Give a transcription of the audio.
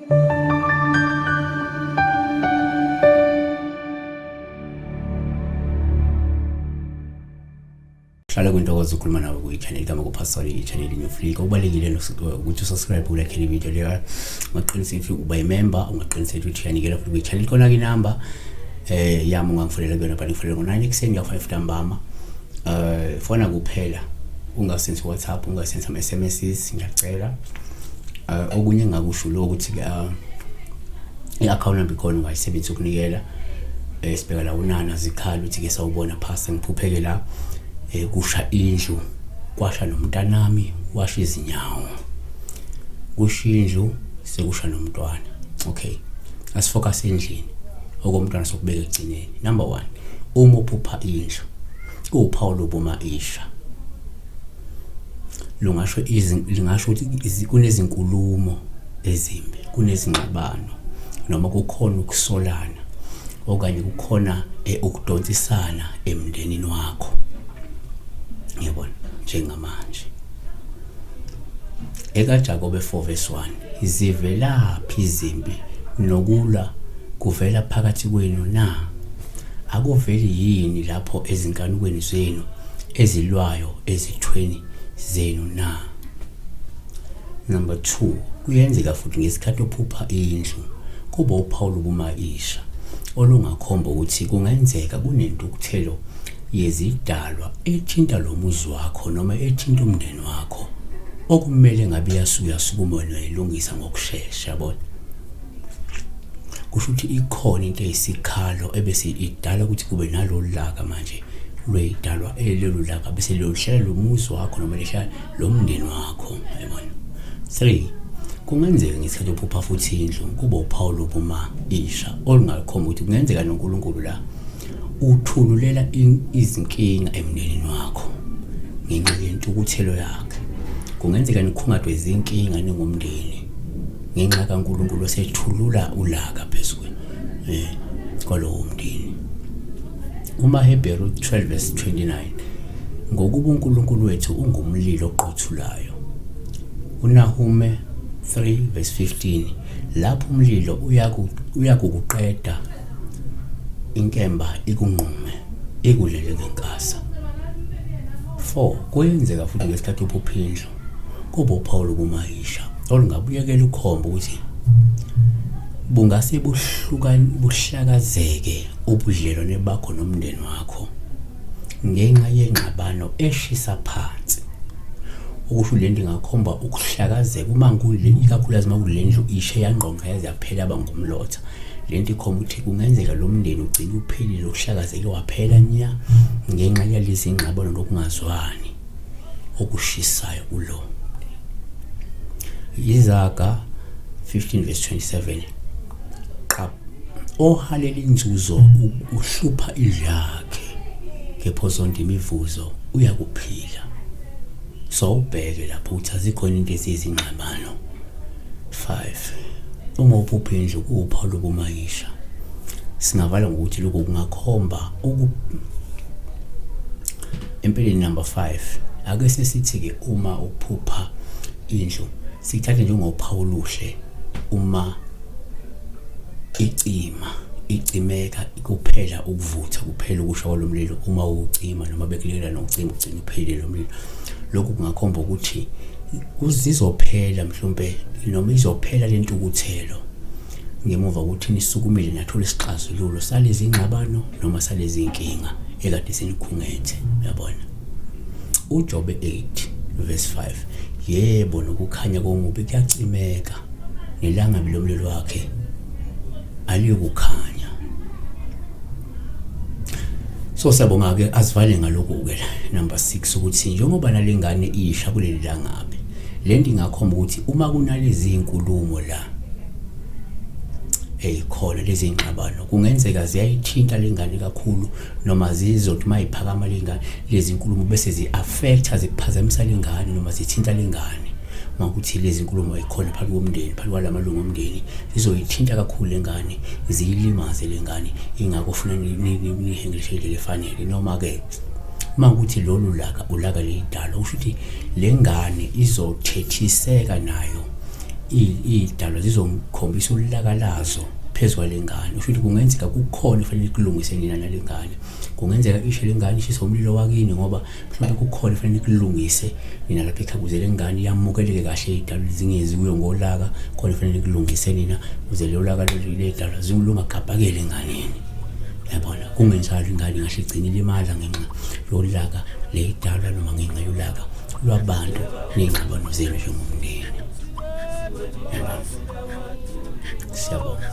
Hlala kwintokozo ukhuluma nawe kwi-channel kama kuphasoli i-channel New Kubalulekile ukuthi usubscribe ulike le video leyo. Ungaqiniseka ukuthi uba i-member, ungaqiniseka ukuthi uyanikela futhi kwi-channel. Khona ke inamba yami ungangifonela kuyona, but ngifonela ngo-9 ekuseni kuya 5 ntambama. Fona kuphela, ungasenzi WhatsApp, ungasenzi ama SMSs, ngiyacela. Okunye engakusho lo ukuthi ke i-account number ikhona, ungayisebenzisa ukunikela. Sibheka la unana zikhala uthi ke sawubona pastor, ngiphupheke la kusha indlu, kwasha nomntanami, washa izinyawo, kusha indlu sekusha nomntwana. Okay, asifocus endlini, okomntwana sokubeka ekugcineni. Number 1, uma uphupha indlu kuwuphawu lobuma isha, lungasho lingasho ukuthi kunezinkulumo ezimbi, kunezingxabano, noma kukhona ukusolana okanye kukhona ukudonsisana emndenini wakho. Ngiyabona njengamanje ekaJakobe 4 verse 1, zivelaphi izimpi nokulwa kuvela phakathi kwenu na? Akuveli yini lapho ezinkanukweni zenu ezilwayo ezithweni zenu na? Number 2, kuyenzeka futhi ngesikhathi uphupha indlu kuba uphawu lobumayisha olungakhomba ukuthi kungenzeka kunentukuthelo yezidalwa ethinta lo muzi wakho noma ethinta umndeni wakho, okumele ngabe uyasukuma wena uyayilungisa ngokushesha, yabona. Kusho ukuthi ikhona into eyisikhalo ebese idala ukuthi kube nalolu laka manje lweyidalwa lolu laka bese luhlela lo muzi wakho noma lehla lo mndeni wakho, yabona. 3, kungenzeka ngesikhathi uphupha futhi indlu kuba uphawu lokuma isha olungakhomba ukuthi kungenzeka noNkulunkulu la uthululela izinkinga emndenini wakho ngenxa yentukuthelo yakhe. Kungenzeka nikhungathwe izinkinga ningumndeni ngenxa kaNkulunkulu osethulula ulaka phezu kwalowo mndeni. UmaHebheru 12 verse 29, ngokuba uNkulunkulu wethu ungumlilo oqothulayo. UNahume 3 verse 15, lapho umlilo uyakukuqeda, inkemba ikunqume, ikudle njengenkasa. 4, kuyenzeka futhi ngesikhathi uphupha indlu kuba uphawu lokumayisha olungabuyekela ukhomba ukuthi bungase buhlakazeke ubudlelwane bakho nomndeni wakho ngenxa yengxabano eshisa phansi. Okusho lento ingakhomba ukuhlakazeka uma kule, ikakhulukazi uma kule ndlu ishe yangqongqa yaze yaphela yaba ngumlotha. Lento ikhomba ukuthi kungenzeka lo mndeni ugcine uphelile, uhlakazeke waphela nya ngenxa yalezi ngxabano nokungazwani okushisayo kulo. Izaga 15 verse 27, ohalela inzuzo uhlupha indlu yakhe, kepha ozonda imivuzo uyakuphila. So ubheke lapho ukuthi azikhona into eziyizingxabano. 5, uma uphupha indlu kuwuphawu lokumayisha, singavala ngokuthi lokhu kungakhomba empeleni. Number 5, ake sesithi-ke uma uphupha indlu sithathe njengophawu oluhle uma icima, icimeka kuphela ukuvutha, kuphela ukusha kwalo mlilo uma ucima noma bekulekelela nokucima, ugcina uphelile lo mlilo. Lokhu kungakhomba ukuthi kuzizophela mhlawumbe noma izophela lentukuthelo ngemuva kokuthi nisukumile nathola isixazululo salezi ngxabano noma salezi nkinga ekade senikhungethe, uyabona. UJobe 8 verse 5, yebo nokukhanya komubi kuyacimeka, nelangabi lomlilo wakhe aliyukukhanya. So siyabonga ke, asivale ngalokhu ke number 6, ukuthi njengoba nalengane isha kuleli langabi, lento ingakhomba ukuthi uma kunalezi inkulumo la eyikhona lezi ngxabano kungenzeka ziyayithinta lengane kakhulu, noma zizothi mayiphakama lengane lezi nkulumo bese zi-affecta, ziphazamisa lengane noma zithinta lengane. Makuthi lezi nkulumo ekhona phakathi komndeni, phakathi kwalamalungu omndeni, zizoyithinta kakhulu lengane, ziyilimaze lengane. Ingakho ufuna nihengelishe indlela efanele. Noma-ke uma ukuthi lolu laka ulaka leyidalwa, kusho ukuthi lengane izothethiseka nayo Iy'dalwa zizokhombisa ulaka lazo phezu kwale ngane. Usho ukuthi kungenzeka kukhona efanele kulungise nina nale ngane. Kungenzeka ishe le ngane ishise umlilo wakini ngoba mhlawumbe kukhona efanele kulungise nina lapha ekhaya ukuze le ngane yamukeleke kahle iy'dalwa zingezi kuyo ngolaka. Khona efanele kulungise nina ukuze lelo laka lolu ley'dalwa lungagabhakeli enganeni. Yabona, kungenjalo ingane ingahle igcine ilimala ngenxa yolaka ley'dalwa noma ngenxa yolaka lwabantu ney'ngxabano zenu njengomndeni. Yabona, siyabonga.